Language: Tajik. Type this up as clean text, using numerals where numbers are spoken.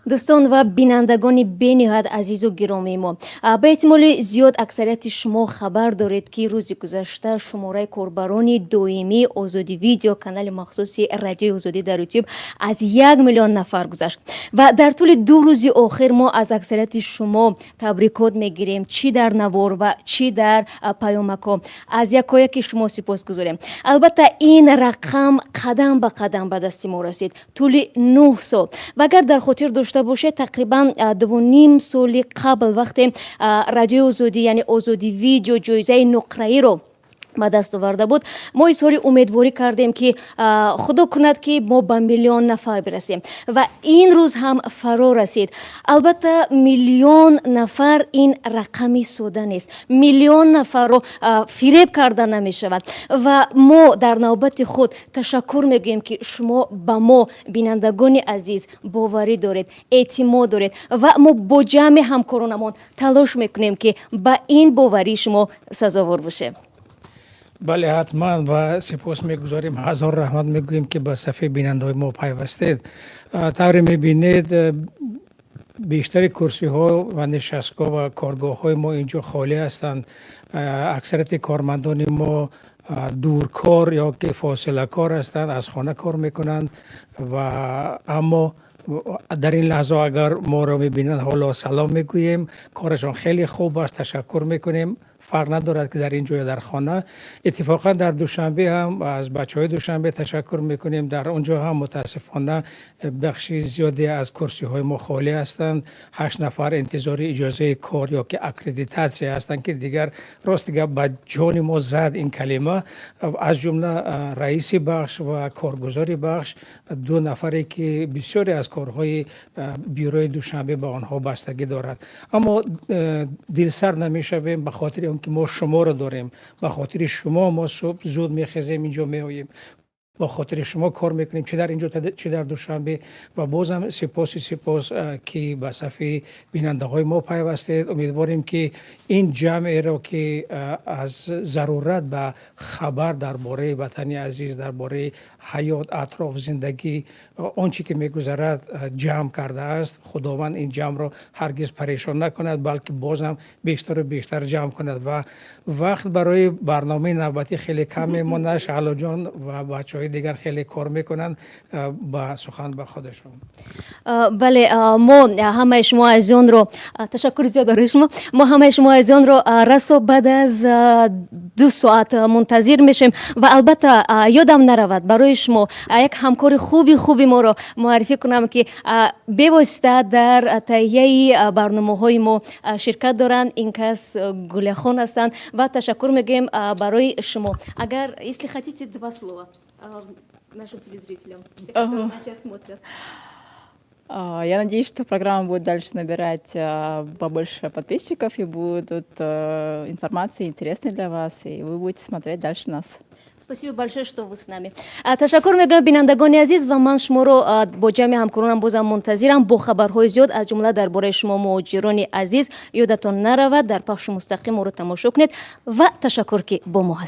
Дӯстон ва бинандагони бениҳоят азизу гиромии мо, ба эҳтимоли зиёд аксарияти шумо хабар доред, ки рӯзи гузашта шумораи корбарони доимии Озодӣ Видео, канали махсуси Радиои Озодӣ дар Ютуб, аз 1 миллион нафар гузашт. Ва дар тӯли 2 рӯзи охир мо аз аксарияти шумо табрикот мегирем, чӣ дар навор ва чӣ дар паёмакҳо. Аз якояки шумо сипос гузорем. Албатта, ин рақам қадам ба қадам ба дасти мо расид, тӯли 9 сол. Ва агар дар хотир дошта бошед, тақрибан 2,5 соли қабл, вақте Радиои Озодӣ, яъне Озодӣ Видео, ҷоизаи нуқраиро ба даст оварда буд, мо изҳори умедворӣ кардем, ки Худо кунад, ки мо ба миллион нафар бирасем, ва ин рӯз ҳам фаро расид. Албатта, миллион нафар ин рақами сода нест, миллион нафарро фиреб карда намешавад. Ва мо дар навбати худ ташаккур мегӯем, ки шумо ба мо, бинандагони азиз, боварӣ доред, эътимод доред, ва мо бо ҷамъи ҳамкоронамон талош мекунем, ки ба ин боварии шумо сазовор бошем. Бале, ҳатман, ва сипос мегузорем, ҳазор раҳмат мегӯем, ки ба сафи бинандаҳои мо пайвастед. Тавре мебинед, бештари курсиҳо ва нишастгоҳ ва коргоҳҳои мо инҷо холӣ ҳастанд. Аксарияти кормандони мо дуркор ё ки фосилакор ҳастанд, аз хона кор мекунанд. Ва аммо дар ин лаҳза агар моро мебинанд, ҳоло салом мегӯем. Корашон хеле хуб аст, ташаккур мекунем. Фарқ надорад, ки дар ин ҷо ё дар хона. Иттифоқан дар Душанбе ҳам, аз бачаҳои Душанбе ташаккур мекунем, дар он ҷо ҳам мутаассифона бахши зиёде аз курсиҳои мо холӣ ҳастанд. Ҳашт нафар интизори иҷозаи кор ё ки аккредитатсия ҳастанд, ки дигар, рости гап, ба ҷони мо зад ин калима. Аз ҷумла раиси бахш ва коргузори бахш, ду нафаре, ки бисёре аз корҳои бюрои Душанбе ба онҳо бастагӣ дорад. Аммо дилсар намешавем, ба хотири он ки мо шуморо дорем. Ба хотири шумо мо субҳ зуд мехезем, инҷо меоем, ба хотири шумо кор мекунем, чӣ дар инҷо, чӣ дар Душанбе. Ва бозам сипоси сипос, ки ба сафи бинандаҳои мо пайвастед. Умедворем, ки ин ҷамъеро, ки аз зарурат ба хабар дар бораи ватани азиз, дар бораи ҳаёт, атроф, зиндагӣ, он чӣ ки мегузарад, ҷамъ кардааст, Худованд ин ҷамъро ҳаргиз парешон накунад, балки бозам бештару бештар ҷамъ кунад. Ва вақт барои барномаи навбатӣ хеле кам мемонад. Шаҳлоҷон ва бачаҳои дигар хеле кор мекунанд. Ба сухан ба худашон. Бале, мо ҳамаи шумо азизонро, ташаккури зиёд барои шумо, мо ҳамаи шумо азизонро расо баъд аз 2 соат мунтазир мешавем. Ва албатта, ёдам наравад, барои шумо як ҳамкори хуби хуби моро муаррифӣ кунам, ки бевосита дар таҳияи барномаҳои мо ширкат доранд. Ин кас Гулияхон ҳастанд ва ташаккур мегӯем барои шумо. Агар, если хотите, два слова нашим телезрителям, те, которые нас сейчас смотрят. Я надеюсь, что программа будет дальше набирать побольше подписчиков и будут информации интересной для вас, и вы будете смотреть дальше нас. Спасибо большое, что вы с нами. Ташаккур мегӯям, бинандагони азиз, ва ман шуморо бо ҷамъи ҳамкоронам бозам мунтазирам бо хабарҳои зиёд, аз ҷумла дар бораи шумо, муҳоҷирони азиз. Ёдатон наравад, дар пахши мустақим моро тамошо кунед ва ташаккур, ки бо мо ҳастед.